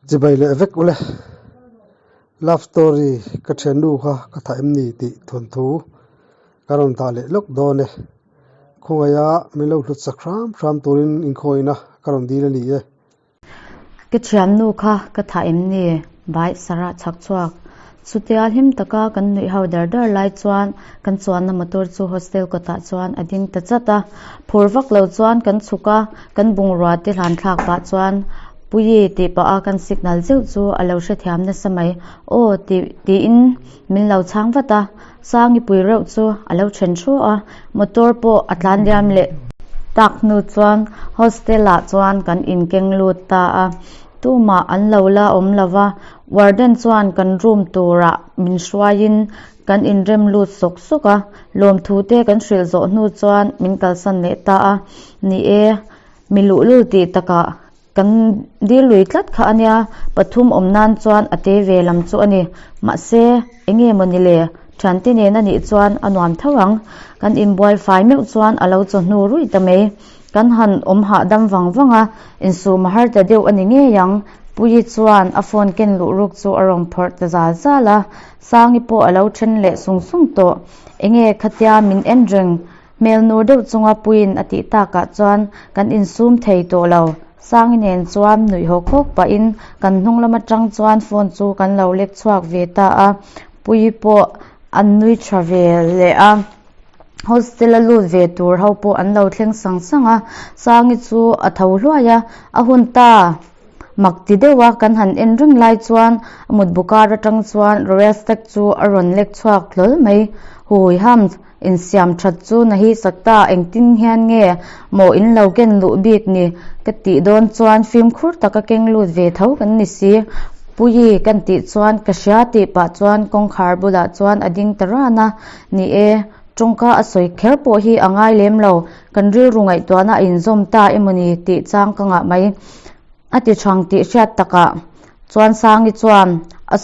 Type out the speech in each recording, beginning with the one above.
Chibai leh vek ule. Love story ka thiannu kha ka tha em ni tih thawnthu ka rawn dah leh lawk dawn e. Khawngaia min lo hlut sak hram hram turin inkhawina ka rawn dil a ni e. Ka thiannu kha ka tha em ni? Bai Sarah chhak chhuak. Chutia hlim taka kan nuih ho dar dar lai chuan kan chuanna motor chu hostel kawtah chuan a ding ta chat a. Phur vak lo chuan kan chhuk a, kan bungrua te hlan thlak pah chuan Puii tih pah a kan signal zeuh chu a lo hrethiam nasa mai. Aw tih tiin min lo chhang vat a. Sangi pui reuh chu a lo then thu a, motor pawh a tlan liam leh tak hnu chuan hostel ah chuan kan inkeng lut ta a, tumah an lo la awm lo va, warden chuan kan room turah min hruaiin kan inrem lut sawk sawk a, lawmthu te kan hrilh zawh hnu chuan min kalsan leh ta a, ni e, mi luhlul tih takah Kan dil lui tlat kha a nia, pathum awm nan chuan a te ve lam chu a ni. Mahse, eng nge maw ni le? Thiante nen a nih chuan a nuam tho ang. Kan inbual fai meuh chuan a lo chawhnu ruih ta mai. Kan han awm hahdam vang vang a, insum a har ta deuh a ni ngei ang. Puii chuan a phone ken luh ruk chu a rawn phawrh ta zal zal a, Sangi pawh a lo then leh sung sung tawh. Eng nge khatia min en reng? Hmel nur deuh chunga puiin a tih takah chuan kan insum thei tawh lo. Sangi nen chuan nuih hawk hawk pahin kan hnung lam atang chuan phone chu kan lo lek chhuak ve ta a, Puii pawh an nui tha ve leh a. Hostel a lut ve tur ho pawh an lo thleng sang sang a, Sangi chu a tho hluai a, a hun ta mak ti deuh a kan han en reng lai chuan a mutbu kar atang chuan Royal Stag chu a rawn lek chhuak hlawl mai. Hui hams! Insiam that chu na hi sak ta, engtin hian nge maw in lo ken luh bik ni ka tih dawn chuan fimkhur taka keng lut ve tho kan ni si. Puii kan tih chuan ka hria tih pah chuan kawngkhar bulah chuan a ding ta ran a, ni e, tawngka a sawi kher pawh hi a ngai lem lo, kan rilru ngaihtuahna a inzawm ta emaw ni tih chang ka ngah mai. A ti thang tih hriat takah chuan Sangi chuan a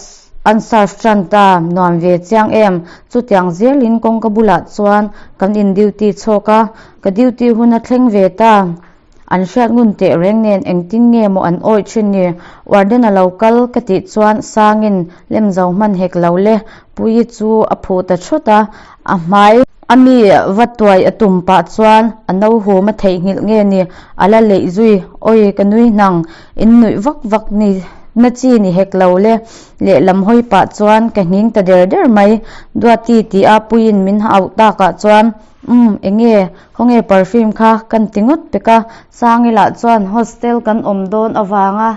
an serve tan ta, nuam ve chiang em? Chutiang zelin kawngka bulah chuan kan in duty chhawk a, ka duty hun a thleng ve ta. An hriat ngun teh reng nen engtin nge maw an awih thin ni? Warden a lo kal ka tih chuan Sangin lem zo hman hek lo le, Puii chu a phuh ta thut a, a hmai a mi va tuai a tum pah chuan a no hum a theihnghilh nge ni a la leih zui, awi ka nui hnang in nuih vak vak ni na chi ni hek lo le, lehlam hawi pah chuan ka nghing ta der der mai, Duati ti a puiin min auh takah chuan umm enge khawnge perfume kha kan ti ngawt pek a, Sangilah chuan hostel kan awm dawn avanga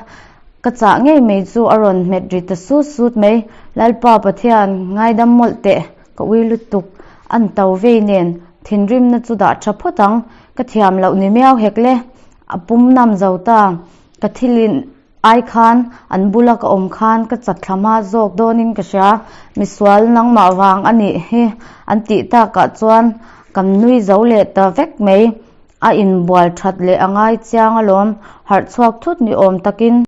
Ka chah ngei mai chu a rawn hmet ri ta sut sut mai. Lalpa Pathian, ngaidam mawlh teh, ka ui lutuk. An to vei nen, thinrimna chu dah tha phawt ang. Ka thiam loh ni miau hek le. A pum nam zo ta. Ka thilin ai khan, an bula ka awm khan ka chat thla hma zawk dawnin ka hria. Misual nangmah vang a nih hi an tih takah chuan kan nui zo leh ta vek mai. A inbual that leh a ngai chiang alawm, harh chhuak thut ni awm takin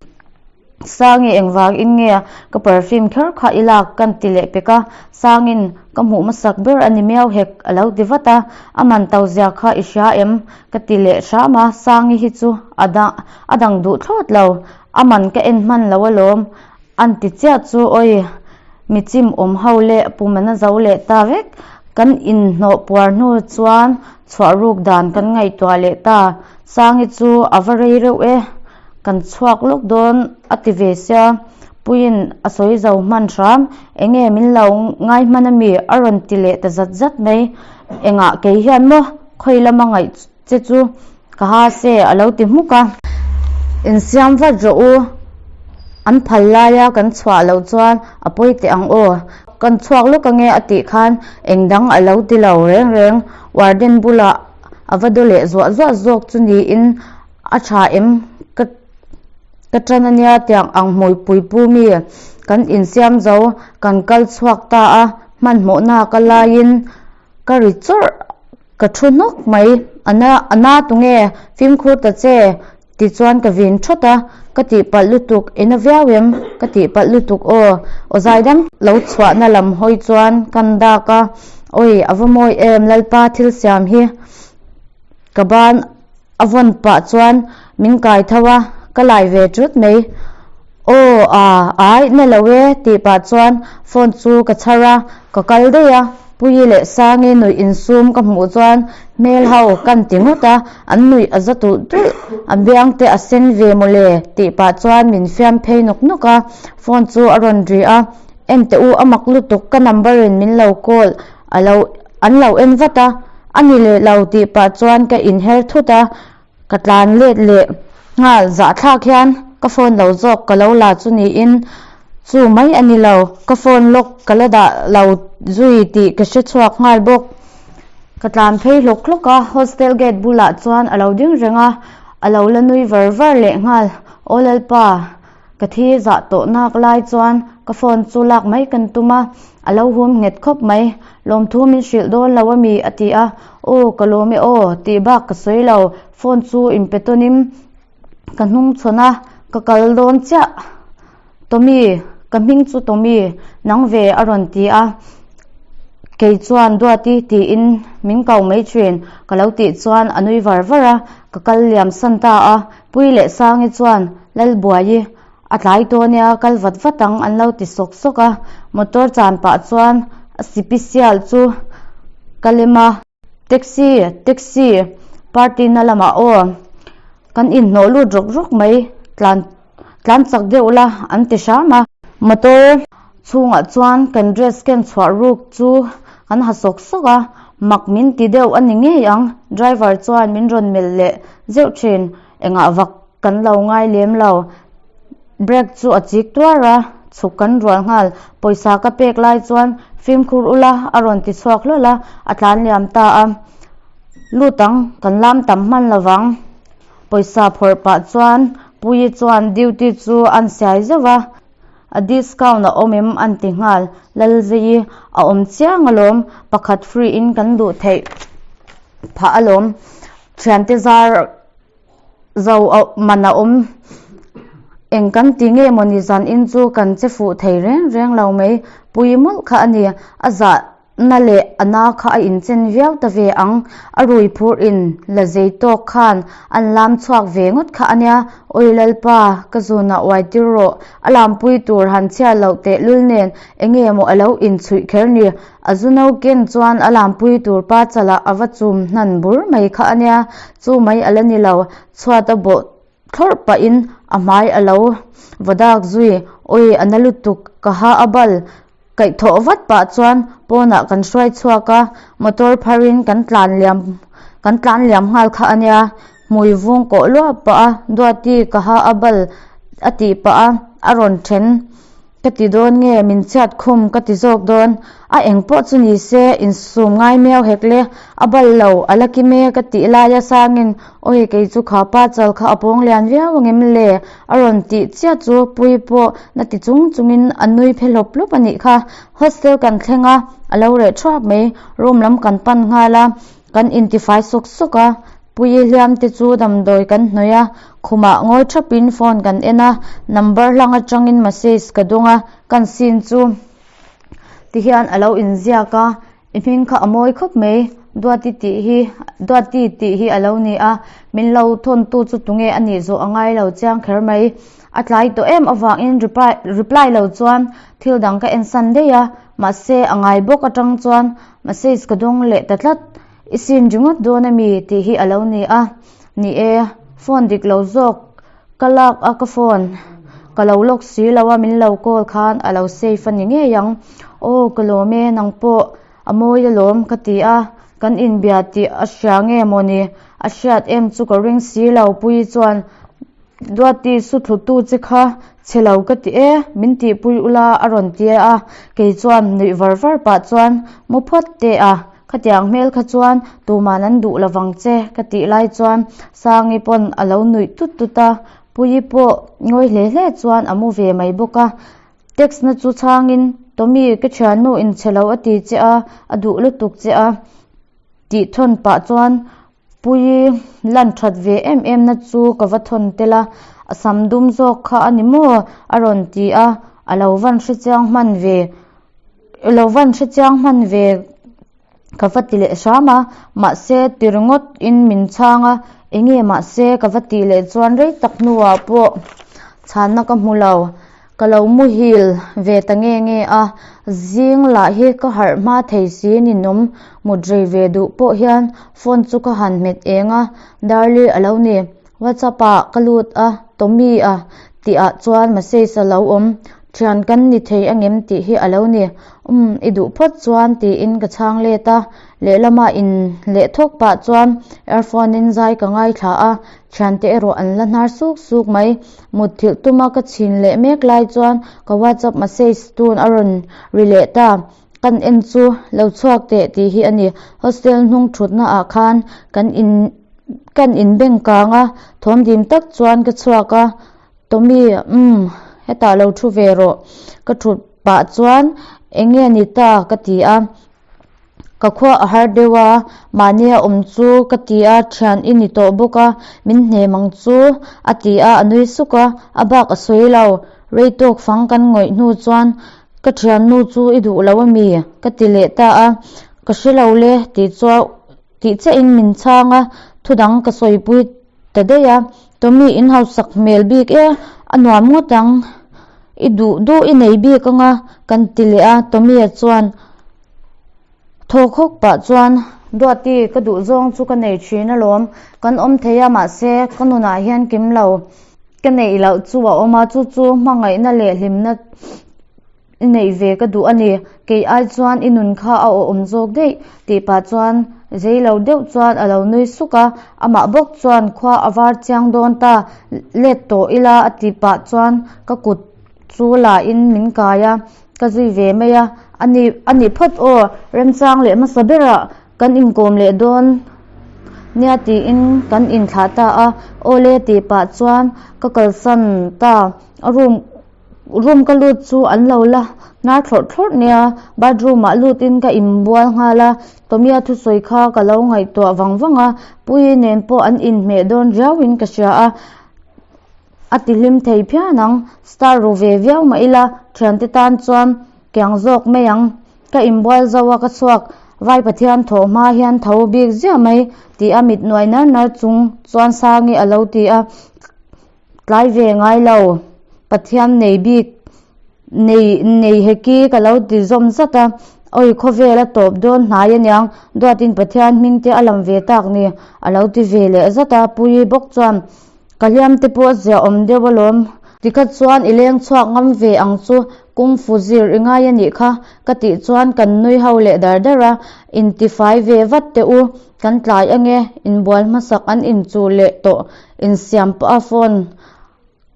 Sangi engvangin nge ka perfume kher kha i lak kan ti leh pek a, Sangin ka hmuh hmasak ber a ni miau hek a lo ti vat a, a man to zia kha i hria em? ka ti leh hram a, Sangi hi chu a dang a dang duh thlawt lo, a man ka en hman lo alawm an ti chiah chu awi mi chim awm ho leh pumana zo leh ta vek, kan inhnawh puar hnu chuan Chhuah ruk dan kan ngaihtuah leh ta, Sangi chu a va rei reuh e, kan chhuak lawk dawn a ti ve sia, Puiin a sawi zo hman hram, enge min lo ngai hman a mi a rawn ti leh ta zat zat mai, engah kei hian maw khawi lama ngaih che chu ka ha se a lo ti hmuk a. Insiam vat rawh u, an phal laia kan chhuah loh chuan a pawi teh ang aw, kan chhuak lawk ange a tih khan eng dang a lo ti lo reng reng. Warden bulah a va daw leh zuah zuah zawk chu niin a tha em ka ka tan ania tiang ang hmuipui pu mi kan insiam zo kan kal chhuak ta a hmanhmawhna ka laiin ka ri chawrh ka thu hnawk mai a na a na tunge fimkhur ta che Tichuan ka vin thawt a, ka tihpalh lutuk, ina viau em? Ka tihpalh lutuk aw. Aw zaidam lo chhuahna lam hawi chuan kan dak a, awi a va mawi em Lalpa thil siam hi. Ka ban a vawn pah chuan min kai tho a, ka lai ve ṭut mai. Aw a, ai na lo e tih pah chuan phone chu ka chhar a, ka kal daih a, Puii leh Sangi nuih insum ka hmuh chuan hmel ho kan ti ngawt a, an nuih a za tulh tulh, a biang te a sen ve mawle tih pah chuan min fiam phei nawk nawk a, phone chu a rawn ri a, en teh u a mak lutuk ka number in min lo call a lo an lo en vat a, a ni leh lo tih pah chuan ka inher thut a. Ka tlan let leh nghal zahthlak hian ka phone lo zawk ka lo la chu niin chu mai a ni lo, ka phone lock ka la dah lo zui tih ka hre chhuak nghal bawk. Ka tlan phei hlawk hlawk a, hostel gate bulah chuan a lo ding reng a, a lo la nui var var leh nghal, Aw Lalpa, Ka thi zah tawh nak lai chuan ka phone chu lak mai kan tum a, a lo hum nghet khawp mai. Lawmthu min hrilh dawn lo ami? a ti a. Aw ka lawm e aw tih bak ka sawi lo, phone chu inpe tawnin ka hnung chhawn a, ka kal dawn chiah. Tommy, ka hming chu Tommy, nang ve a rawn ti a. Kei chuan Duati tiin min ko mai thin ka lo tih chuan a nui var var a, ka kal liam san ta a. Pui leh Sangi chuan Lalbuaii a tlai tawh ania kal vat vat ang an lo ti sawk sawk a, motor chan pah chuan a sipisial chu ka lem a. Taxi, taxi, party na lamah aw kan inhnawh lut rawk rawk mai tlan tlan chak deuh la an ti hram a. Motor chhungah chuan kan dress ken chhuah ruk chu kan ha sawk sawk a, mak min ti deuh a ni ngei ang, driver chuan min rawn melh leh zeuh thin, engah vak kan lo ngai lem lo, brake chu a chik tuar a, chhuk kan rual nghal, pawisa ka pek lai chuan fimkhur ula a rawn ti chhuak hlawl a, a tlan liam ta a, lut ang kan lam tam hman lovang. Pawisa phawrh pah chuan Puii chuan duty chu an siai zeuh a, a discount a awm em an ti nghal. Lalzei a awm chiang alawm, pakhat free in kan duh theih phah alawm. Thiante zar zo man a awm eng kan ti nge mawni zan in chu kan che fuh thei reng reng lo mai. Puii mawlh kha a ni, a zah Na leh a na kha a inchen viau ta ve ang, a rui phur in la zei tawk khan an lam chhuak ve ngawt kha a nia, Awi Lalpa, ka zunah uai tir rawh, a lampui tur han chhiat loh tehlul nen enge maw a lo inchhuih kher ni, a zu no ken chuan a lampui tur pa chalah a va chum hnan bur mai kha a nia, chu mai a la ni lo, chhuat a bawh thlawrh pahin a hmai a lo va dak zui, Awi a na lutuk, ka ha a bal, Kaihthawh vat pah chuan pawnah kan hruai chhuak a, motor pharin kan tlan liam kan tlan liam nghal kha a nia, hmui vung kawh luah pah a, Duati ka ha a bal a tih pah a, a rawn then ka ti dawn nge min chhiat khum ka ti zawk dawn, a eng pawh chu ni se insum ngai miau hek le, a bal lo a la kim e ka tih laia sangin awi kei chu kha pa chal kha a pawng lian viau angem le A rawn tih chiah chu Puii pawh na ti chung chungin a nui phe hlawp hlawp a nih kha. Hostel kan thleng a, a lo reh thuap mai. Room lam kan pan nghal a, kan intifai sawk sawk a. Puii hliam te chu damdawi kan hnawih a, khumah ngawi thapin phone kan en a, number hlang atangin message ka dawng a, kan scene chu tihian a lo inziak a. I hming kha a mawi khawp mai, Duati tih hi Duati tih hi a lo ni a, min lo thawntu chu tunge a nih zawh a ngai lo chiang kher mai. A tlai tawh em avangin reply reply lo chuan thil dang ka ensan daih a, mahse a ngai bawk atang chuan message ka dawng leh ta tlat. I sin ringawt dawn a mi tih hi a lo ni a, ni e, phone dik lo zawk Ka lak a ka phone ka lo lock si lo a min lo call khan a lo save a ni ngei ang. Aw ka lawm e nang pawh a mawi alawm ka ti a, kan inbia tih a hria nge maw ni? A hriat em chu ka ring si lo Puii chuan Duati su thlutu che kha chhe lo ka ti e min tihpui ula a rawn ti a, kei chuan nuih var var pah chuan mu phawt teh a. Khatiang hmel kha chuan tuman an duh lovang che ka tih lai chuan Sangi pawn a lo nuih tut tut a, Puii pawh ngawi hle hle chuan a mu ve mai bawk a. Text na chu chhangin Tommy ka thiannu in chhe lo a ti che a, a duh lutuk che a tih thawn pah chuan Puii lan that ve em em na chu ka va thawn tel a, a sam dum zawk kha a ni maw a rawn ti a, a lo van hrechiang hman ve. Lo van hre chiang hman ve ka va ti leh hram a, mahse ti ringawt in min chhang a, enge mahse ka va tih leh chuan rei tak hnuah pawh Chhanna ka hmu lo. Ka lo muhil ve ta nge nge a, zing lah hi ka harh hma thei si ninawm mut rei ve duh pawh hian phone chu ka han hmet eng a, Darli a lo ni. WhatsApp ah ka lut a, Tommy a tih ah chuan message a lo awm, thian kan ni thei angem tih hi a lo ni. Umm i duh phawt chuan tiin ka chhang let a, lehlamah in leh thawk pah chuan earphone in zai ka ngaithla a, Thiante erawh an la hnar suk suk mai. Mutthilh tuma ka chhin leh mek lai chuan ka WhatsApp message tun a rawn ri leh ta. Kan en chu lo chhuak teh tih hi a ni. Hostel hnung thutna ah khan kan in kan in beng kang a, thawm dim tak chuan ka chhuak a. Tommy, umm, hetah lo thu ve rawh. Ka thut pah chuan eng nge ni ta ka ti a. Ka khua a har deuh a, mahni a awm chu ka ti a, thian i ni tawh bawk a, min hnem ang chu a ti a, a nui suk a, a bak a sawi lo. Rei tawk fang kan ngawih hnu chuan ka thiannu chu i duh lo ami? ka ti leh ta a, ka hre lo le tih chu tih chiahin min chhang a, thudang ka sawipui ta daih a, Tommy in hausak hmel bik e, a nuam ngawt ang, i duh duh i nei bik ang a, kan ti leh a, Tommy-a chuan thawk hawk pah chuan, Duati, ka duh zawng chu ka nei thin alawm, kan awm thei a, mahse ka nunah hian kim lo, ka neih loh chu a awm a, chu chu hmangaihna leh hlimna I neih ve ka duh a ni, kei ai chuan i nun kha a awh awm zawk daih tih pah chuan zei lo deuh chuan a lo nui suk a, amah bawk chuan khua a var chiang dawn ta, let tawh ila a ti pah chuan ka kut chu la in min kai a, ka zui ve mai a, a ni a ni phawt aw, remchang leh hmasa berah kan inkawm leh dawn nia tiin kan inthlah ta a, aw le tih pah chuan ka kalsan ta, a room. Room ka lut chu an lo la hnar thlawrh thlawrh nia, bathroom ah lut in ka inbual nghal a, Tommy-a thusawi kha ka lo ngaihtuah vang vang a, Puii nen pawh an inhmeh dawn riau in ka hria a, a ti hlim thei phian ang, star ru ve viau mah ila thiante tan chuan kiang zawk mai ang, ka inbual zo a ka chhuak, Vai Pathian thawh hma hian tho bik ziah mai tih a mit nuai nar nar chung chuan Sangi a lo ti a. Tlai ve ngai lo, Pathian nei bik nei nei heki ka lo ti zawm zat a, awi khawvel a tawp dawn hnai aniang, Duatin Pathian hming te a lam ve tak ni a lo ti ve leh zat a, Puii bawk chuan ka hliam te pawh a zia awm deuh alawm, tikha chuan i leng chhuak ngam ve ang chu kung fu zir i ngai a nih kha ka tih chuan kan nui ho leh dar dar a, intifai ve vat teh u. Kan tlai ange, inbual hmasak an inchuh leh tawh insiam pah a phone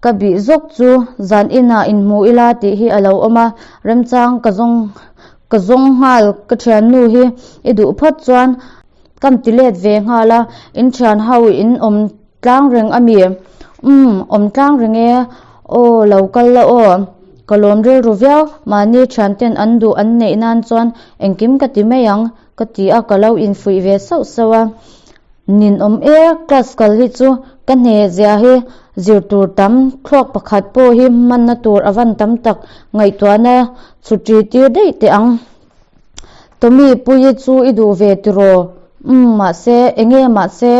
ka bih zawk chu zan inah inhmu ila tih hi a lo awm a, remchang ka zawng ka zawng nghal ka thiannu hi i duh phawt chuan ka ti let ve nghal a, in thian ho in awm tlang reng a mi? Umm awm tlang reng e, aw lo kal la aw, ka lawm rilru viau, mahni thianten an duh an neih nan chuan engkim ka ti mai ang. Ka ti a, ka lo infuih ve sauh sauh a. Ninawm e, class kal hi chu ka hne zia hi zir tur tam, thluak pakhat pawh hi hmanna tur a van tam tak ngaihtuahna chhutri tir daih teh ang. Tommy, Puii chu i duh ve tiraw? Umm, mahse, enge mahse,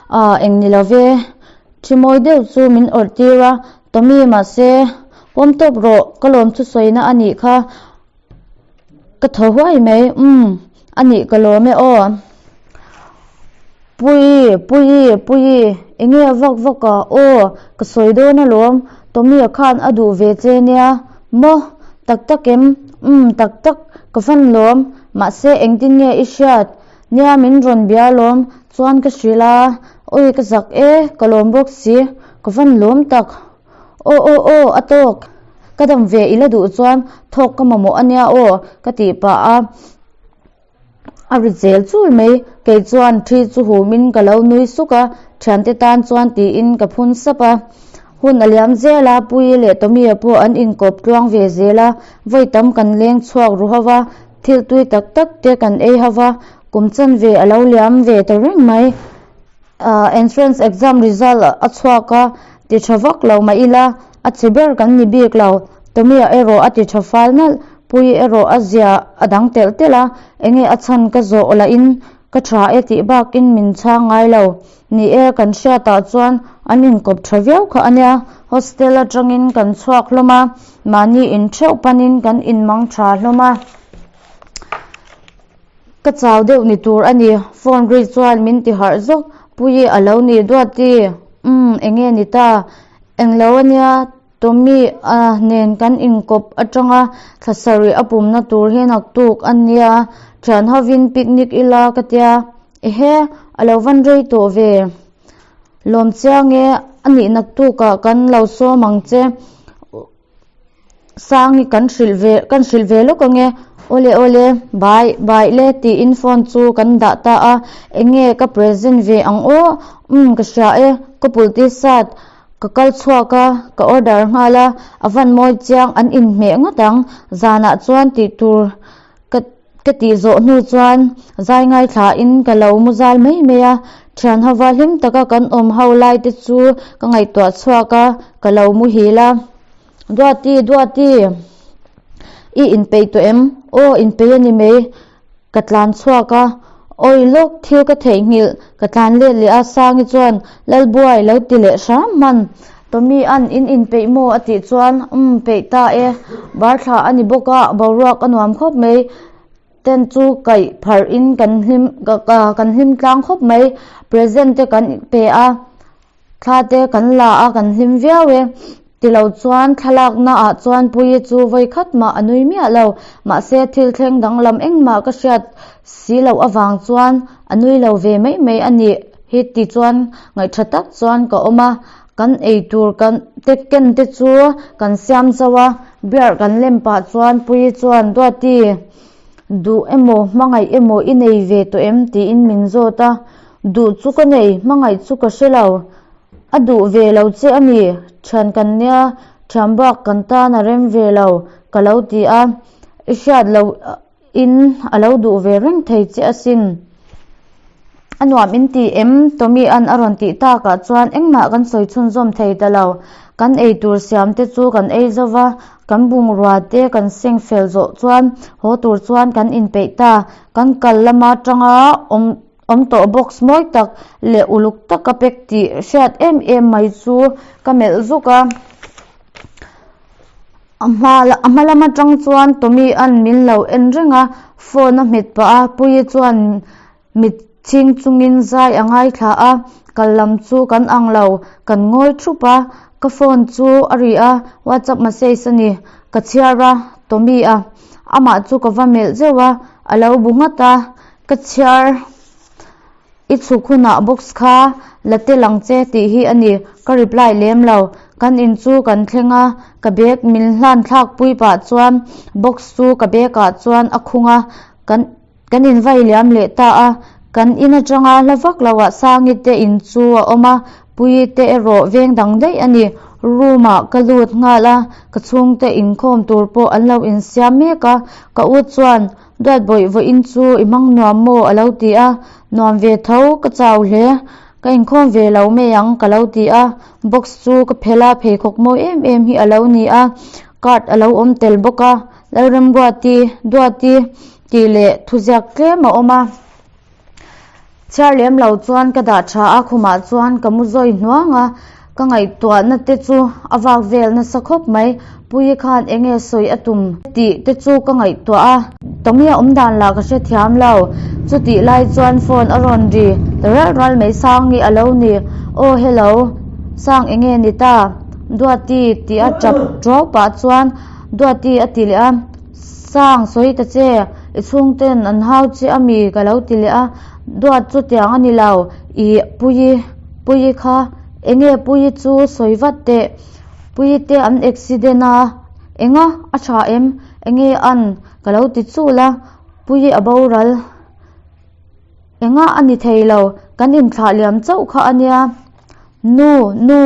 ah, eng ni lo ve. Thi mawi deuh chu min awrh tir a, Tommy, mahse, pawm tawp rawh, ka lawm thusawina a nih kha. Ka thaw huai mai, umm, a nih ka lawm e aw. Puii, Puii, Puii, enge a vak vak a, aw, ka sawi dawn alawm, Tommy-a khan a duh ve che nia, maw, tak tak em, umm, tak tak, ka fan lawm, mahse engtin nge i hriat, nia min rawn bia alawm, chuan ka hrilh a, awi ka zak e, ka lawm bawk si, ka van lawm tak. Aw aw aw a tawk, ka dam ve i la duh chuan thawk ka mamawh a nia aw ka tih pah a, a ri zel chul mai. Kei chuan thi chu humin ka lo nui suk a, thiante tan chuan tiin ka phun sap a. Hun a liam zel a, Puii leh Tommy-a pawh an inkawp tluang ve zel a, vawi tam kan leng chhuak ru ho va, thil tui tak tak te kan ei ho va, kum chanve a lo liam ve ta reng mai. Entrance exam result a chhuak a, ti tha vak lo mah ila a che ber kan ni bik lo. Tommy-a erawh a ti tha fal nalh, Puii erawh a zia a dang telh telh a, enge a chhan ka zawh lahin. Ka tha e tih bakin min chhang ngai lo. Ni e, kan hriatah chuan an inkawp tha viau kha a nia. Hostel atangin kan chhuak hlawm a, mahni intheuh panin kan inmang tha hlawm a. Ka chau deuh ni tur a ni, phone ri chuan min ti harh zawk. Puii a lo ni Duati, Umm, enge ni ta? Englo a nia, Tommy a nen kan inkawp atanga thla sarih a pumna tur hi naktuk a nia, thian hovin picnic ila ka tia. Ehe, a lo van rei tawh ve. Lawm chiang e, a nih naktukah kan lo sawm ang che. Sangi kan hrilh ve kan hrilh ve lawk ange awle awle bai bai le tiin phone chu kan dah ta a enge ka present ve ang aw umm ka hria e ka pul t-shirt ka kal chhuak a ka order nghal a a van mawi chiang an inhmeh ngawt ang zanah chuan tih tur ka Ka tih zawh hnu chuan zai ngaithlain ka lo mu zal mai mai a, thian hova hlim taka kan awm ho lai te chu ka ngaihtuah chhuak a, ka lo muhil a. Duati, Duati, i inpeih tawh em? Aw, inpeih a ni mai. Ka tlan chhuak a, awi lawk thil ka theihnghilh, ka tlan let leh a, Sangi chuan Lalbuai lo ti leh hram hman. Tommy an in inpeih maw a tih chuan umm peih ta e, bar thla a ni bawk a, boruak a nuam khawp mai, tent chu kaih pharh in kan hlim kan hlim tlang khawp mai, present te kan pe a, thla te kan la a kan hlim viau e, tilo chuan thlalak na ah chuan Puii chu vawi khat mah a nui miah lo, mahse thil thleng danglam engmah ka hriat si loh avang chuan a nui lo ve mai mai a nih hi ti chuan ngaihṭha tak chuan ka awm a. Kan eitur kan te ken te chu kan siam zauh a, beer kan lem pah chuan Puii chuan Duati duh emaw hmangaih emaw i nei ve tawh em tiin min zawt a, duh chu ka nei hmangaih chu ka hre lo, a duh ve lo che a ni, thian kan nia thian bak kan tan a rem ve lo ka lo ti a, i hriat loh in a lo duh ve reng thei che asin. A nuam in ti em? Tommy an a rawn tih takah chuan engmah kan sawi chhunzawm thei ta lo. Kan ei tur siam te chu kan ei zo va, kan bungrua te kan seng fel zawh chuan haw tur chuan kan inpeih ta. Kan kal lama tanga awm awm tawh box mawi tak leh uluk taka pack tih hriat em em mai chu ka melh zuk a. A hma a hma lam atang chuan Tommy an min lo en reng a, phone a hmet pah a, Puii chuan mit chhing chungin zai a ngaithla a, kal lam chu kan ang lo, kan ngawi thup a, ka phone chu a ri a, whatsapp message a ni, ka chhiar a, Tommy a amah chu ka va melh zeuh a, a lo bu nghat a, ka chhiar. I chhuk hunah box kha la tel ang che tih hi a ni, ka reply lem lo. Kan in chu kan thleng a, ka bag min hlan thlak pui pah chuan box chu ka bag ah chuan a khung a, kan kan in vai liam leh ta a. Kan in atanga hla vak lo ah Sangi te in chu a awm a, Puii te erawh veng dang daih a ni. Room ah ka lut nghal a, ka chhungte inkhawm tur pawh an lo insiam mek a, ka u chuan Duat bawih vawiin chu i hmang nuam maw a lo ti a, nuam ve tho ka chau hle, ka inkhawm ve lo mai ang ka lo ti a, box chu ka phelh a, pheikhawk mawi em em hi a lo ni a, card a lo awm tel bawk a, Lalremruati, Duati tih leh thuziak tlem a awm a. Chhiar lem lo chuan ka dah tha a, khumah chuan ka mu zawi hnuang a, ka ngaihtuahna te chu a vak vel nasa khawp mai. Puii khan eng nge sawi a tum tih te chu ka ngaihtuah a, Tommy a awm dan lah ka hrethiam lo. Chutih lai chuan phone a rawn ri ta ral ral mai, Sangi a lo ni. Aw hello, Sang eng nge ni ta? Duati tih a tap tuau pah chuan Duati a ti leh a. Sang sawi ta che, i chhungten an hau che a mi ka lo ti leh a, Duat chu tiang a ni lo, i Puii, Puii kha enge Puii chu sawi vat teh, Puii te an accident a, enga a tha em, enge an ka lo ti chul a, Puii a boral. Engah a ni thei lo, kan inthlah liam chauh kha a nia. Nu, nu,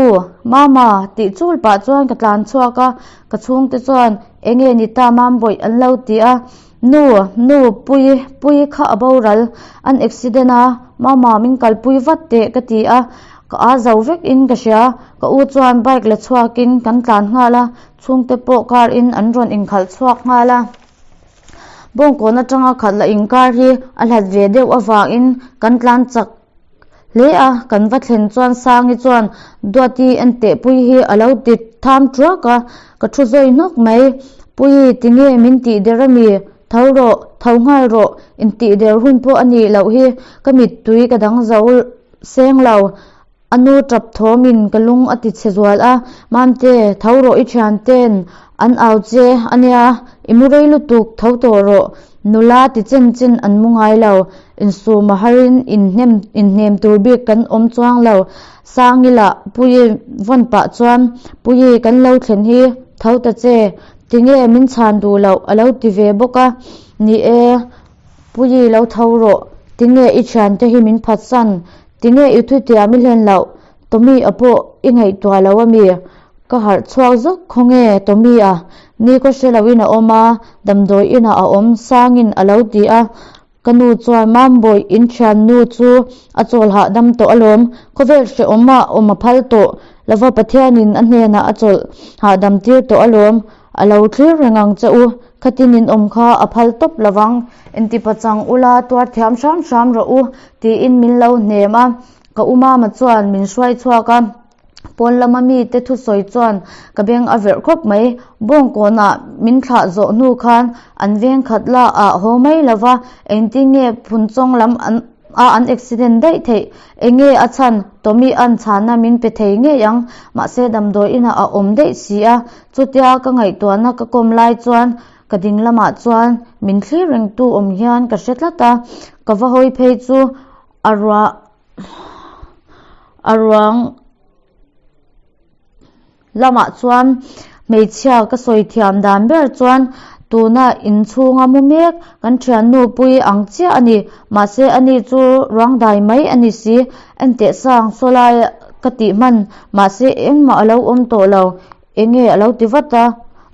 mama tih chul pah chuan ka tlan chhuak a, ka chhungte chuan enge ni ta Mambawih an lo ti a. Nu, nu, Puii, Puii kha a boral, an accident a, mama min kalpui vat teh ka ti a, ka aa zo vek in ka hria, ka u chuan bike la chhuak in kan tlan nghal a, chhungte pawh car in an rawn inkhalh chhuak nghal a. Bawngkawn atanga khat la inkar hi a hlat ve deuh avangin kan tlan chak hle a, kan va thlen chuan Sangi chuan Duati enteh Puii hi a lo ti tham thuak a, ka thu zawi hnawk mai. Puii tinge min tih der a mi? Tho rawh, tho nghal rawh, intih der hun pawh a nih loh hi, ka mittui ka dang zo seng lo. A nu tap thawmin ka lung a ti chhe zual a, Mamte, tho rawh i thianten an au che a nia, i mu rei lutuk, tho tawh rawh. Nula ti chen chen an mu ngai lo, insum a harin inhnem inhnem tur bik kan awm chuang lo. Sangila Puii vawn pah chuan, Puii kan lo thlen hi, tho ta che, tinge min chhan duh loh a lo ti ve bawk a, Ni e, Puii lo tho rawh, tinge i thiante hi min phatsan, Tinge i thutiam i hlen loh? Tommy a pawh i ngaihtuah lo a mi? Ka harh chhuak zawk khawnge Tommy a? Ni ka hre loin a awm a, damdawi inah a awm sangin a lo ti a. Ka nu chuan Mambawi in thiannu chu a chawl hahdam tawh alawm, khawvel hrehawm ah awm a phal tawh lova Pathianin a hnenah a chawlh hahdam tir tawh alawm, A lo thlir reng ang che u, khatin in awm kha a phal tawp lo vang, inti pachang ula tuar thiam hram hram rawh u, tiin min lo hnem a. Ka u mama chuan min hruai chhuak a, pawn lama mite thusawi chuan ka beng a verh khawp mai. Bawngkawnah min thlah zawh hnu khan an veng khat la ah haw mai lo va, engtin nge Phunchawng lam an. a an accident daih theih enge a chhan Tommy an chhana min pe thei ngei ang mahse damdawi inah a awm daih si a chutia ka ngaihtuahna ka kawm lai chuan ka ding lamah chuan min thlir reng tu awm hian ka hre tlat a ka va hawi phei chu a ruah a ruang Lamah chuan hmeichhia ka sawi thiam dan ber chuan tuna inchhunga mu mek kan thiannu pui ang chiah a ni. Mahse ani chu ruang dai mai a ni si. Enteh sang saw lai ka tih hman mahse engmah a lo awm tawh lo. Enge a lo ti vat a,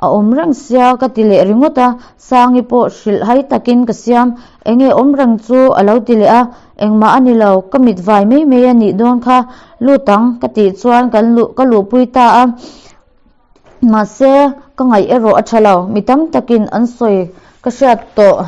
a awm reng sia ka ti leh ringawt a, Sangi pawh hrilh hai takin ka siam. Enge awm reng chu a lo ti leh a, Engmah a ni lo, ka mit vai mai mai a nih dawn kha, lut ang ka tih chuan kan luh ka luhpui ta a, mahse ka ngaih erawh a tha lo, mi tam takin an sawi ka hriat tawh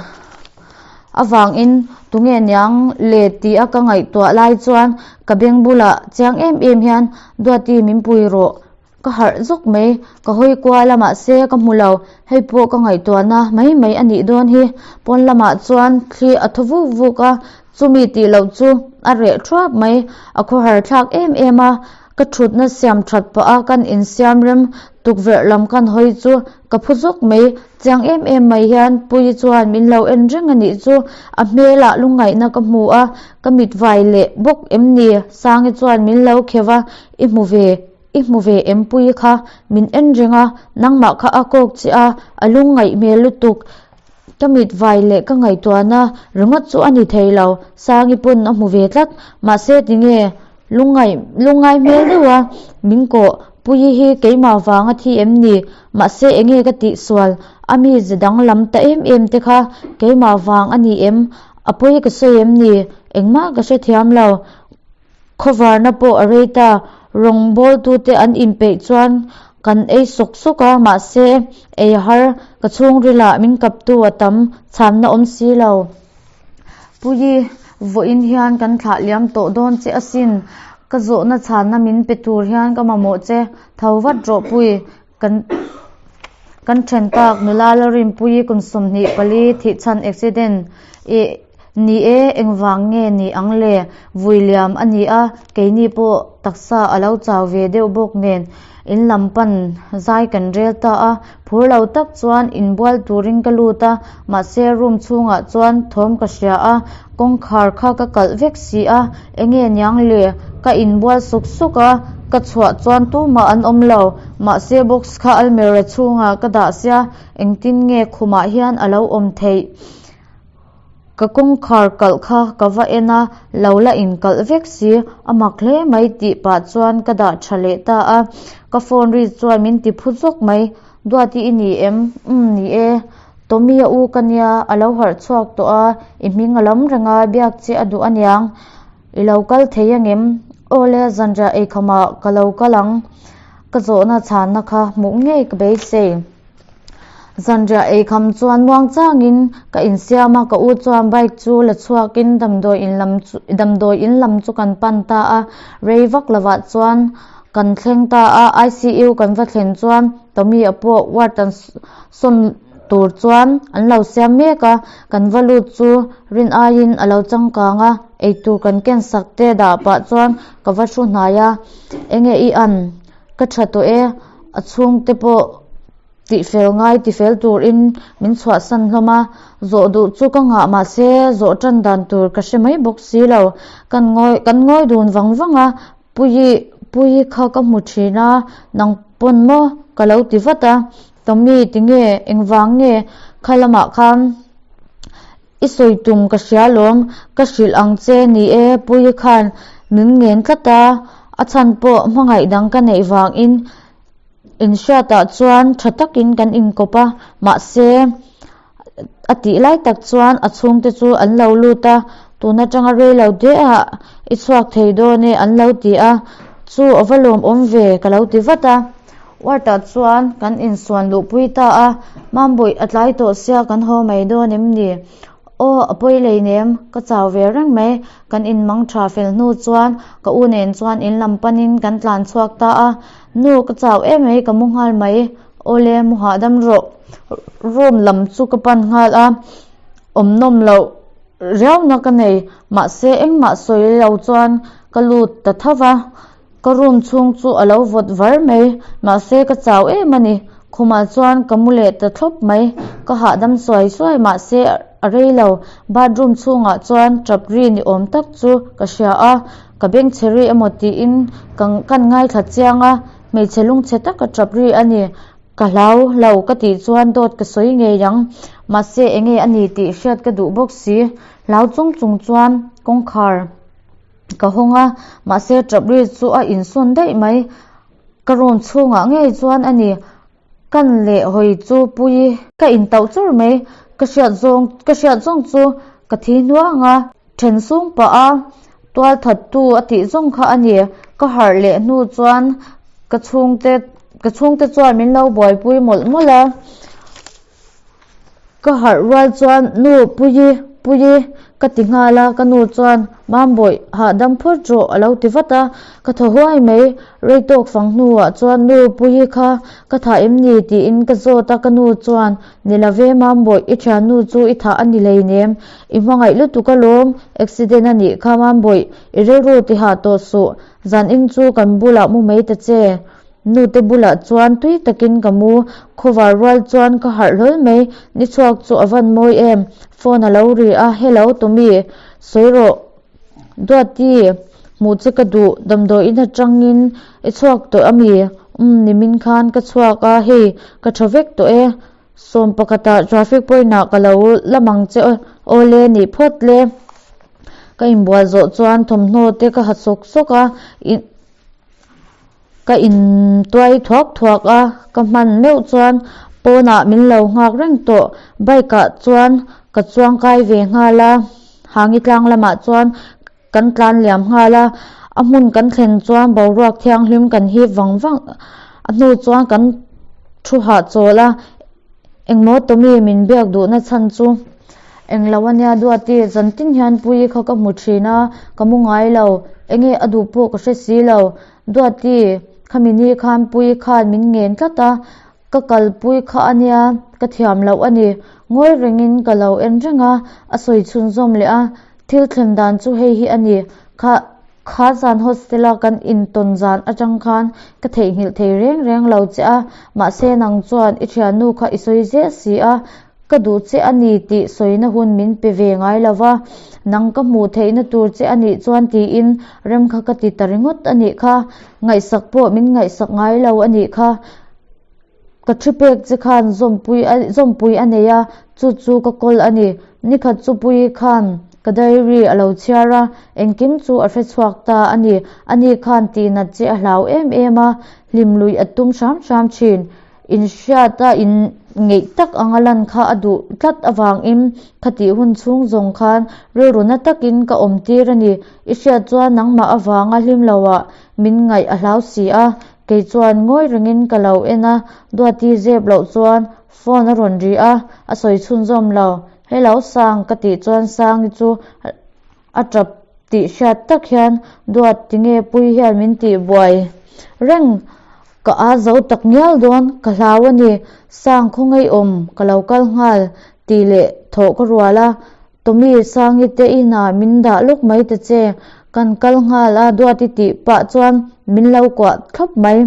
avangin tunge niang le ti a ka ngaihtuah lai chuan ka beng bulah chiang em em hian Duati min pui rawh Ka harh zawk mai, ka hawi kual a mahse ka hmu lo, hei pawh ka ngaihtuahna mai mai a nih dawn hi. Pawn lamah chuan thli a thaw vuk vuk a, chumi tih loh chu a reh thuap mai, a khawhar thlak em em a, ka thutna siam that pah a kan insiam rem tukverh lam kan hawi chu ka phu zawk mai, chiang em em mai hian Puii chuan min lo en reng a nih chu, a hmelah lungngaihna ka hmu a, ka mit vai leh bawk em ni? Sangi chuan min lo kheuh a, i hmu ve. I hmu ve em Puii kha min en reng a, nangmah kha a kawk che a, a lung ngaih hmel lutuk. Ka mit vai leh ka ngaihtuahna ringawt chu a ni thei lo, Sangi pawn a hmu ve tlat. Mahse tinge lungngaih lungngai hmel deuh a min kawh, Puii hi keimah vanga thi em ni? Mahse enge ka tihsual, a mi ze danglam ta em em te kha keimah vang a ni em? A pawi ka sawi em ni? Engmah ka hrethiam lo. Khawvarna pawh a rei ta, rawngbawltute an inpeih chuan kan ei sawk sawk a, mahse ei har ka chhungrilah min kaptu a tam chhanna awm si lo. Puii, vawiin hian kan thlah liam tawh dawn che asin, ka zawhna chhanna min pe tur hian ka mamawh che, tho vat rawh Puii, kan kan then tak nula Lalrinpuii kum 24 thihchhan accident ih Ni e, engvang nge ni ang le? Vui liam a ni a, keini pawh taksa a lo chau ve deuh bawk nen in lam pan zai kan rel ta a, phur lo tak chuan inbual turin ka lut a, mahse room chhungah chuan thawm ka hria a, kawngkhar kha ka kalh vek si a, enge niang le? Ka inbual suk suk a, ka chhuah chuan tumah an awm lo, mahse box kha almirah chhungah ka dah sia, engtin nge khumah hian a lo awm theih? Ka kawngkhar kalh kha ka va en a, lo la inkalh vek si, a mak hle mai tih pah chuan ka dah tha leh ta a, ka phone ri chuan min ti phu zawk mai, Duati i ni em? Umm ni e, Tommy a u ka nia, a lo harh chhuak tawh a, i hming a lam reng a, biak che a duh aniang, i lo kal thei angem? Aw le, zanriah eikham ah ka lo kal ang, ka zawhna chhanna kha hmuh ngei ka beisei. Zanriah ei kham chuan muang changin ka insiam a, ka u chuan bike chu la chhuakin damdawi in lam chu damdawi in lam chu kan pan ta a, rei vak lovah chuan kan thleng ta a, ICU kan va thlen chuan Tommy-a pawh ward an sawn tur chuan an lo siam mek a, kan va lut chu rin aiin a lo changkang a, eitur kan ken sak te dah pah chuan ka va thu hnai a, enge i an? Ka tha tawh e, a chhungte pawh tihfel ngai tifel turin min chhuahsan hlawm a, zawh duh chu ka nghah mahse zawh tan dan tur ka hre mai bawk si lo, kan ngawi kan ngawi dun vang vang a, Puii Puii kha ka hmu thin a, nang pawn maw ka lo ti vat a, Tommy tinge engvang nge kha lamah khan i sawi tum ka hria lawm, ka hrilh ang che ni e Puii khan min ngen tlat a, a chhan pawh hmangaih dang ka neih vangin inhriatah chuan tha takin kan inkawp a, mahse A tih lai tak chuan a chhungte chu an lo lut a, tun atanga rei lo deuhah i chhuak thei dawn e an lo ti a, chu a va lawmawm ve ka lo ti vat a. Ward-ah chuan kan insuan luhpui ta a, Mambawi a tlai tawh sia kan haw mai dawn em ni? Aw a pawi leinem, ka chau ve reng mai, kan inmang tha fel hnu chuan ka u nen chuan in lam panin kan tlan chhuak ta a, Nu ka chau em mai ka mu nghal mai. Awle mu hahdam rawh room lam chu ka pan nghal a awm nawm loh riauna ka nei mahse engmah sawi lo chuan ka lut ta tho va ka room chhung chu a lo vawt var mai mahse ka chau em a ni khumah chuan ka mu leh ta thlawp mai ka hahdam suai suai mahse a rei lo bathroom chhungah chuan tap ri ni awm tak chu ka hria a ka bengchhe ri emaw tiin ka kan ngaithla chiang a. Hmeichhe lungchhe taka tap ri a ni. Ka hlau lo ka tih chuan dawt ka sawi ngei ang. Mahse enge a ni tih hriat ka duh bawk si. Hlau chung chung chuan kawngkhar ka hawng a, mahse tap ri chu a insawn daih mai. Ka room chhungah ngei chuan a ni. Kan leh hawi chu pui. Ka intauh chur mai. Ka hriat zawng ka hriat zawng chu ka thi hnuang a. Then sung pah a, tual thattu a tih zawng kha a ni. Ka harh leh hnu chuan ka chhungte ka chhungte chuan min lo buaipui mawlh mawlh a. Ka harh rual chuan nu Puii Puii ka ti nghal a, ka nu chuan Mambawih hahdam phawt rawh a lo ti vat a, ka thaw huai mai. Rei tawk fang hnuah chuan nu Puii kha ka thah em ni tiin ka zawt a, ka nu chuan Ni lo ve Mambawih i thiannu chu i thah a ni hleinem, i hmangaih lutuk alawm, accident a nih kha Mambawih i rilru ti hah tawh suh, zanin chu kan bulah mu mai ta che. Nute bulah chuan tui takin ka mu, khawvar rual chuan ka harh hlawl mai, ni chhuak chu a van mawi em, phone a lo ri a, hello Tommy, sawi rawh, Duati, hmuh che ka duh, damdawiin atangin i chhuak tawh ami? Umm, nimin khan ka chhuak a, hei ka tha vek tawh e, sawm pakhatah traffic point ah ka lo la mang che awle nih phawt le. Ka inbual zawh chuan thawmhnaw te ka ha sawk sawk a, Ka intuai thuak thuak a, ka hman meuh chuan pawnah min lo nghak reng tawh. Bike ah chuan ka chuang kai ve nghal a, Hangi tlang lamah chuan kan tlan liam nghal a. A hmun kan thlen chuan boruak thianghlim kan hip vang vang a hnu chuan kan thu hahchawl a. Engmaw Tommy min biak duhna chhan chu englo ania Duati, zantin hian Puii kha ka hmu thin a, ka mu ngai lo, enge a duh pawh ka hre si lo. Duati, khami ni khan Puii khan min ngen tlat a, ka kalpui kha ania, ka thiam loh a ni. Ngawi rengin ka lo en reng a, a sawi chhunzawm leh a, thil thlen dan chu hei hi a ni, kha Kha zan hostel a kan intawn zan atang khan ka theihnghilh thei reng reng lo che a, mahse nang chuan i thiannu kha i sawi zel si a, ka duh che a ni tih sawina hun min pe ve ngai lo va, nang ka hmuh theihna tur che a nih chuan tiin rem kha ka ti ta ringawt a nih kha, ngaihsak pawh min ngaihsak ngai lo a nih kha. Ka thi pek che khan zawmpui a zawmpui a nei a, chu chu ka kawl a ni. Nikhat chu Puii khan ka diary a lo chhiar a, engkim chu a hre chhuak ta a ni. Ani khan tihnat che a hlau em em a, hlim luih a tum hram hram thin. Inhriat a in ngeih tak anga lan kha a duh tlat avangin khatih hun chhung zawng khan rilru na takin ka awm tir a ni. I hriat chuan nangmah avanga hlim loah min ngaih a hlau si a. Kei chuan ngawi rengin ka lo en a, Duati zep loh chuan phone a rawn ri a, a sawi chhunzawm lo. Hello Sang ka tih chuan Sangi chu a tap tih hriat tak hian Duat tinge pui hian min tih buai reng ka a zo tak ngial dawn ka hlau a ni Sang khawngaihawm ka lo kal nghal tih leh thawh ka rual a Tommy Sangi te inah min dah lawk mai ta che kan kal nghal a Duati tih pah chuan min lo kuah thlawp mai.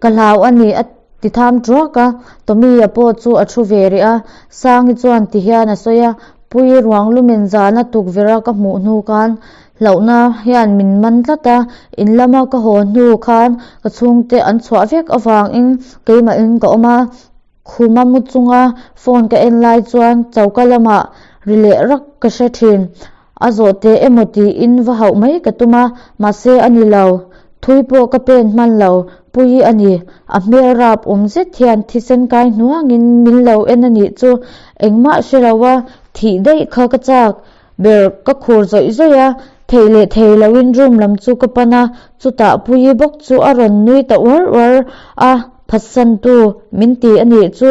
Ka hlau a ni a ti tham tuak a, Tommy-a pawh chu a thu ve rih a, Sangi chuan ti hian a sawi a, Pui ruang lumen zana tukverh a ka hmuh hnu khan hlauhna hian min man tlat a, in lama ka haw hnu khan ka chhungte an chhuah vek avangin keimahin ka awm a, Khuma mu chunga phone ka en lai chuan choka lamah ri leh rak ka hre thin. A zawh teh emaw tiin va hauh mai ka tum a, mahse a ni lo. Thui pawh ka pen hman lo, Puii a ni. A hmel rap awm zet hian thisen kai hnuangin min lo en a nih chu. Engmah hre lo a, thih daih kha ka chak. Ber ka khur zawih zawih a, theih leh thei loin room lam chu ka pan a, chutah Puii bawk chu a rawn nui ta uar uar a, phatsantu min ti a nih chu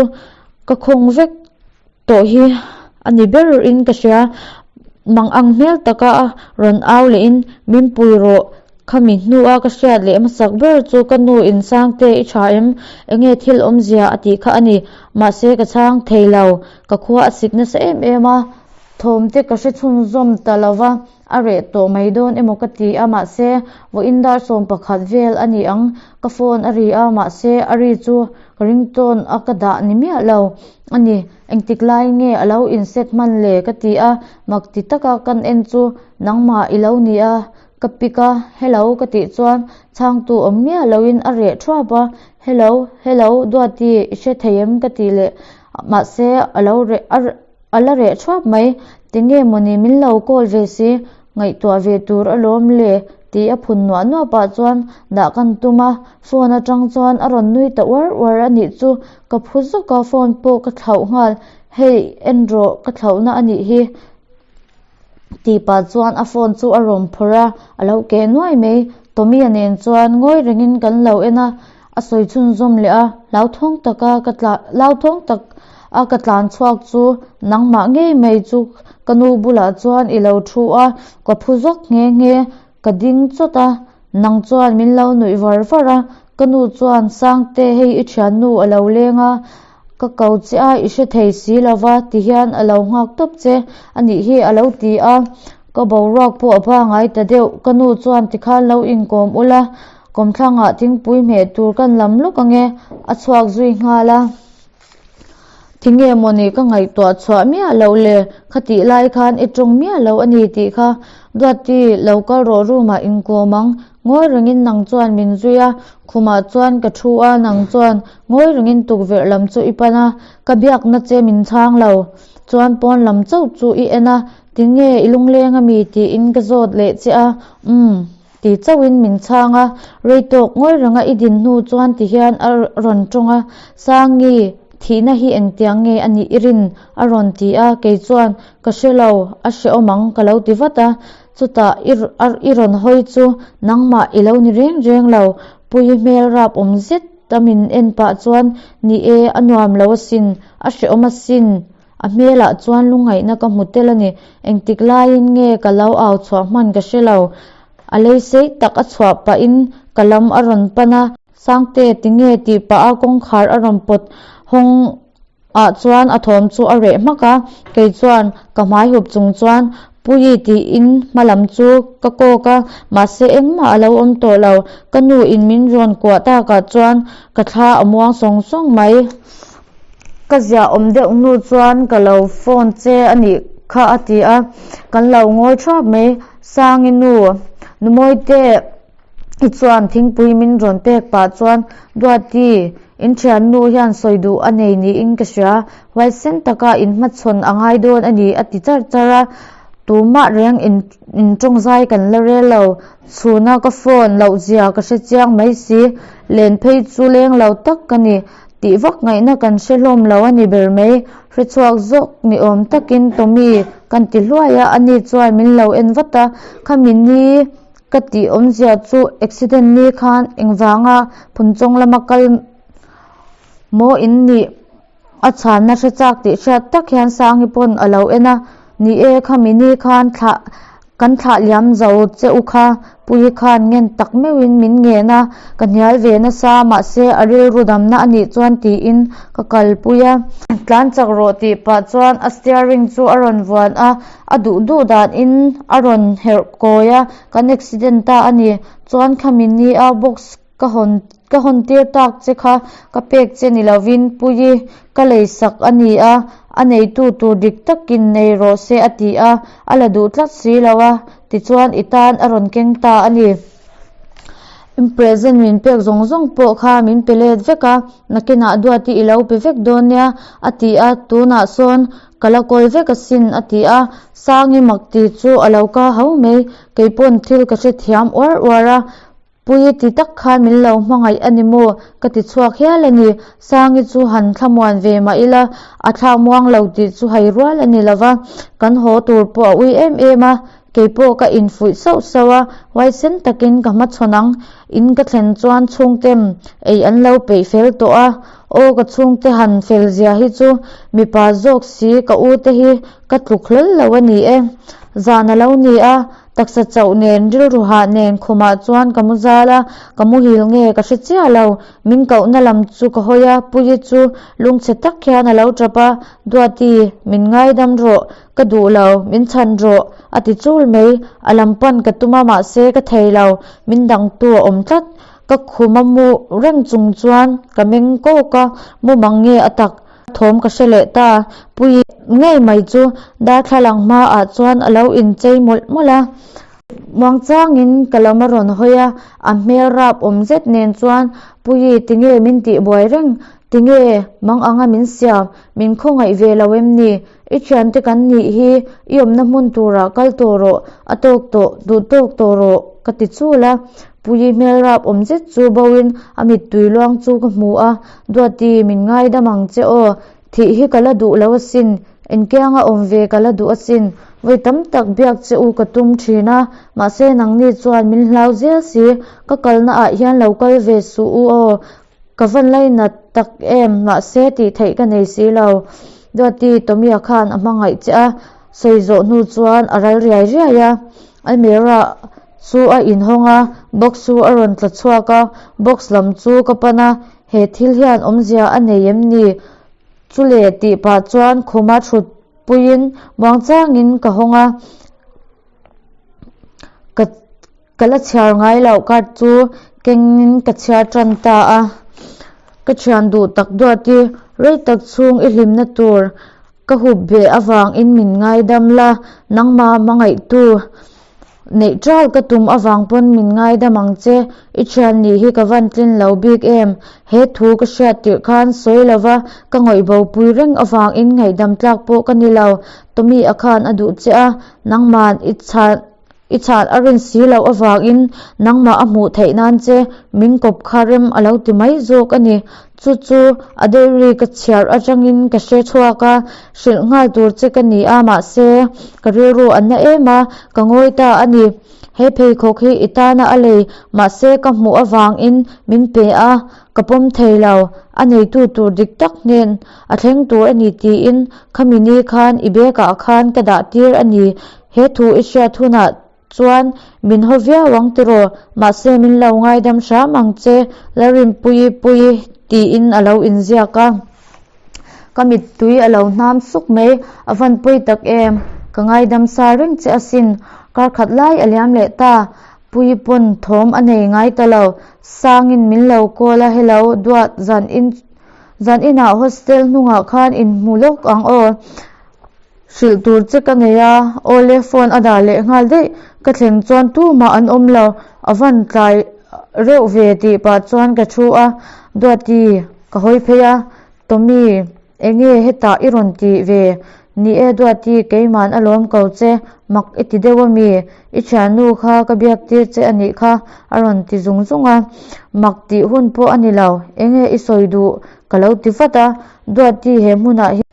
ka khawng vek tawh hi a ni ber in ka hria, mang ang hmel taka a rawn au leh in min pui rawh Khami hnua ka hriat leh hmasak ber chu ka nu in Sangte i tha em? Enge thil awmzia a tih kha a ni. Mahse ka chhang thei lo, ka khua a sik nasa em em a, thawm te ka hre chhunzawm ta lo va, a reh tawh mai dawn emaw ka ti a, mahse vawiin dar 11 vel a ni ang, ka phone a ri a, mahse a ri chu ka ringtone a ka dah ni miah lo a ni. Engtik lai nge a lo inset hman le ka ti a, mak ti taka kan en chu nangmah i lo ni a, Ka pick a, hello ka tih chuan chhangtu awm miah loin a reh thuap a, hello, hello Duati i hre thei em ka tih leh mahse a lo reh a a la reh thuap mai, tinge mawni min lo call ve si, ngaihtuah ve tur alawm le tih a phun nuah nuah pah chuan dah kan tum a, phone atang chuan a rawn nui ta uar uar a nih chu, ka phu zawk a phone pawh ka thlauh nghal, hei en rawh ka thlauhna a nih hi. Tih pah chuan a phone chu a rawn phawrh a, a lo keh nuai mai. Tommy-a nen chuan ngawi rengin kan lo en a, a sawi chhunzawm leh a, hlauthawng taka ka tla hlauthawng tak a ka tlan chhuak chu nangmah ngei mai chu ka nu bulah chuan i lo thu a, ka phu zawk nghe nghe, ka ding chawt a, nang chuan min lo nuih var var a, ka nu chuan Sangte hei i thiannu a lo leng a, Ka ko che a, i hre thei si lo va ti hian a lo nghak tawp che a nih hi a lo ti a, ka boruak pawh a pangai ta deuh. Ka nu chuan tikhan lo inkawm ula, kawmthlangah thingpui hmeh tur kan lam lawk ange a chhuak zui nghal a. Tinge mawni ka ngaihtuah chhuah miah loh le, khatih lai khan i tawng miah lo a ni tih kha Duati lo kal rawh room ah inkawm ang Ngawi rengin nang chuan min zui a, khumah chuan ka thu a, nang chuan ngawi rengin tukverh lam chu i pan a, ka biakna che min chhang lo. Chuan pawn lam chauh chu i en a, tinge i lungleng ami tiin ka zawt leh che a, umm ti chauhin min chhang a, rei tawk ngawi renga i din hnu chuan ti hian a rawn tawng a, Sangi, thihna hi engtiang nge a nih i rin? a rawn ti a, kei chuan ka hre lo, a hrehawm ang ka lo ti vat a, Chutah i i rawn hawi chu nangmah i lo ni reng reng lo, Puii hmel rap awm zet a min en pah chuan ni e, a nuam lo asin, a hrehawm asin, a hmelah chuan lungngaihna ka hmu tel a ni, engtik laiin nge ka lo au chhuah hman ka hre lo, a lei sei tak a chhuah pahin ka lam a rawn pan a. Sangte tinge tih pah a kawngkhar a rawn pawt hawng ah chuan a thawm chu a reh hmak a, kei chuan ka hmai hup chung chuan Puii tiin hma lam chu ka kawk a, mahse engmah a lo awm tawh lo, ka nu in min rawn kuah takah chuan ka thla a muang sawng sawng mai. Ka ziah awm deuh hnu chuan ka lo phone che a nih kha a ti a, kan lo ngawi thap mai, Sangi nu, Numawite, I chuan thingpui min rawn pek pah chuan Duati, in thiannu hian sawi duh a nei niin ka hria, huaisen taka in hmachhawn a ngai dawn a ni a ti char char a, tumah reng in intawngzai kan la rel lo, chhuna ka phone loh zia ka hre chiang mai si, len phei chu leng lo tak ka ni, tih vak ngaihna kan hre hlawm lo a ni ber mai, hre chhuak zawk ni awm takin Tommy kan ti hluai a, ani chuan min lo en vat a, khami ni. Ka tih awmzia chu accident ni khan engvanga Phunchawng lama kal maw in nih? A chhanna hre chak tih hriat tak hian Sangi pawn a lo en a, Ni e, khami ni khan thlah kan thlah liam zo che u kha, Puii khan ngen tak meuhin min ngen a, ka hnial ve nasa, mahse a rilru damna a nih chuan tiin ka kalpui a. Tlan chak rawh tih pah chuan a steering chu a rawn vuan a, a duh duh danin a rawn herh kawi a, kan accident ta a ni. Chuan khami ni a box Ka hawn ka hawn tir tak che kha ka pek che ni lovin Puii ka lei sak a ni a, a neitu tur dik takin nei rawh se a ti a, a la duh tlat si lo a, tichuan i tan a rawn keng ta a ni. In present min pek zawng zawng pawh kha min pe let vek a, nakinah Duati i lo pe vek dawn nia a ti a, tunah sawn ka la kawl vek asin a ti a, Sangi mak ti chu a lo ka hau mai, keipawn thil ka hrethiam uar uar a, Pui ti tak khan min lo hmangaih a ni maw? Ka ti chhuak hial a ni. Sangi chu han thlamuan ve mah ila, a thla muang lo tih chu hai rual a ni lo va, kan haw tur pawh a ui em em a. Kei pawh ka infuih sauh sauh a, huaisen takin ka hmachhawn ang. In ka thlen chuan chhungtem ei an lo peih fel tawh a, aw ka chhungte han fel zia hi chu mipa zawk si ka u te hi ka tluk hlawl lo a ni e. Zan a lo ni a, Taksa chauh nen, rilru hah nen khumah chuan ka mu zal a, ka muhil nge ka hre chiah lo. Min kohna lam chu ka hawi a, Puii chu lungchhe tak hian a lo tap a, Duati, min ngaidam rawh, ka duh lo, min chhan rawh, a ti chul mai. A lam pan ka tum a, mahse ka thei lo, min dangtu a awm tlat. Ka khum a mu reng chung chuan ka meng kawk a, mumang nge a tak? Thawm ka hre leh ta, Puii ngei mai chu darthlalang hmaah chuan a lo inchei mawlh mawlh a. Muangchangin ka lam a rawn hawi a, a hmel rap awm zet nen chuan, Puii, tinge min tihbuai reng? Tinge mang anga min siam? Min khawngaih ve lo em ni? I thiante kan nih hi, i awmna hmun turah kal tawh rawh, a tawk tawh, duh tawk tawh rawh, ka ti chul a. Puii hmel rap awm zet chu boin a mittui luang chu ka hmu a, Duati, min ngaidam ang che aw, thih hi ka la duh lo asin, engkianga awm ve ka la duh asin, vawi tam tak biak che u ka tum thin a, mahse nangni chuan min hlau zel si, ka kalna ah hian lo kal ve suh u aw, Ka va lainat tak em, mahse tih theih ka nei si lo. Duati, Tommy-a khan a hmangaih che a, sawi zawh hnu chuan a ral riai riai a. Almirah chu a inhawng a, box chu a rawn tla chhuak a, box lam chu ka pan a, he thil hian awmzia a nei em ni? Chule tih pah chuan khuma thut puiin muangchangin ka hawng a, ka. Ka la chhiar ngai loh card chu kengin ka chhiar tan ta a, ka thian duh tak duat i rei tak chhung i hlimna tur ka hup ve avangin min ngaidam la, nangmah hmangaihtu neih ṭal ka tum avang pawn min ngaidam ang che, i thian nih hi ka van tlin lo bik em, he thu ka hriat tirh khan sawi lova ka ngawih bo pui reng avangin ngaihdam tlak pawh ka ni lo, Tommy a khan a duh che a, nangman i chhan. I chhan a rin si loh avangin nangmah a hmuh theih nan che min kawp kha rem a lo ti mai zawk a ni. Chu chu a diary ka chhiar atangin ka hre chhuak a, hrilh nghal tur che ka ni a, mahse ka rilru a na em a, ka ngawi ta a ni. He pheikhawk hi i tana a lei, mahse ka hmuh avangin min pe a, ka pawm thei lo, a neitu tur dik tak hnen a thleng tur a ni tiin khami ni khan i bag ah khan ka dah tir a ni. He thu i hriat hunah chuan min haw viau ang tiraw, mahse min lo ngaidam hram ang che, Lalrinpuii Puii tiin a lo inziak a. Ka mittui a lo hnam suk mai, a van pawi tak em, ka ngaidam sa reng che asin, kar khat lai a liam leh ta, Puii pawn thawm a nei ngai ta lo, Sangin min lo call a, hello, duat zan in zan inah hostel hnungah khan inhmu lawk ang aw. Hrilh tur che ka nei a, awle phone a dah leh nghal daih, ka thleng chuan tumah an awm lo, a van tlai reuh ve tih pah chuan ka thu a, Duati ka hawi phei a, Tommy enge hetah i rawn tih ve, ni e Duati keiman a lawm ko che, mak i ti deuh ami, i thiannu kha ka biak tir che a nih kha a rawn ti zung zung a, mak tih hun pawh a ni lo, enge i sawi duh ka lo ti vat a, Duati he hmunah hian.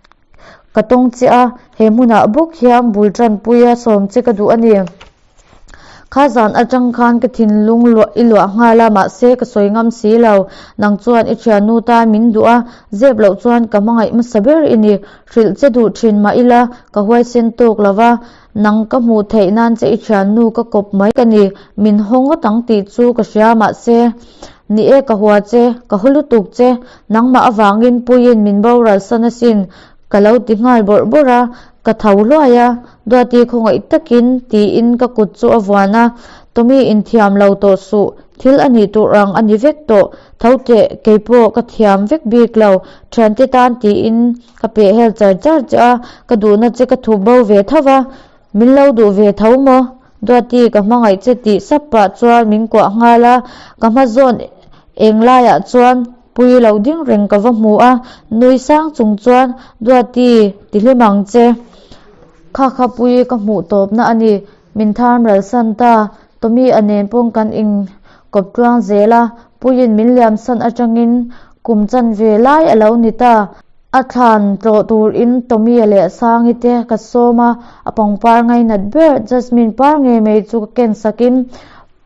Ka tawng che a, he hmunah bawk hian bul tanpuia sawm che ka duh a ni. Kha zan atang khan ka thinlung luah i luah nghal a, mahse ka sawi ngam si lo. Nang chuan i thiannu tan min duh a, zep loh chuan ka hmangaih hmasa ber i ni. Hrilh che duh thin mah ila ka huaisen tawk lo va, nang ka hmuh theih nan che i thiannu ka kawp mai ka ni. Min haw ngawt ang tih chu ka hria mahse ni e ka hua che, ka haw lutuk che. Nangmah avangin puiin min boral san asin. Ka lo ti nghal bawrh bawrh a, ka tho hluai a, Duati khawngaih takin tiin ka kut chu a vuan a, Tommy inthiam lo tawh suh, thil a nih tur ang a ni vek tawh, tho teh keipawh ka thiam vek bik lo, thiante tan tiin ka peh hel char char che a, ka duhna che ka thup bo ve tho va, min lo duh ve tho maw? Duati ka hmangaih che tih sap pah chuan min kuah nghal a, ka hma zawn eng laiah chuan Pui lo ding reng ka va hmu a, nui sang chung chuan Duati ti hlim ang che. Kha kha Pui ka hmuh tawpna a ni, min tharm ral san ta. Tommy a nen pawng kan inkawp tluang zel a, Puiin min liam san atangin kum chanve lai a lo ni ta. A thlan tlawh turin Tommy-a leh Sangi te ka sawm a, a pangpar ngainat ber Jasmine par ngei mai chu ka ken sakin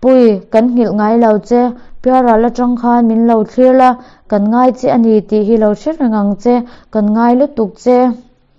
Pui, kan nghilh ngai lo che, Piaral atang khan min lo thlir la, kan ngai che a ni tih hi lo hre reng ang che, kan ngai lutuk che.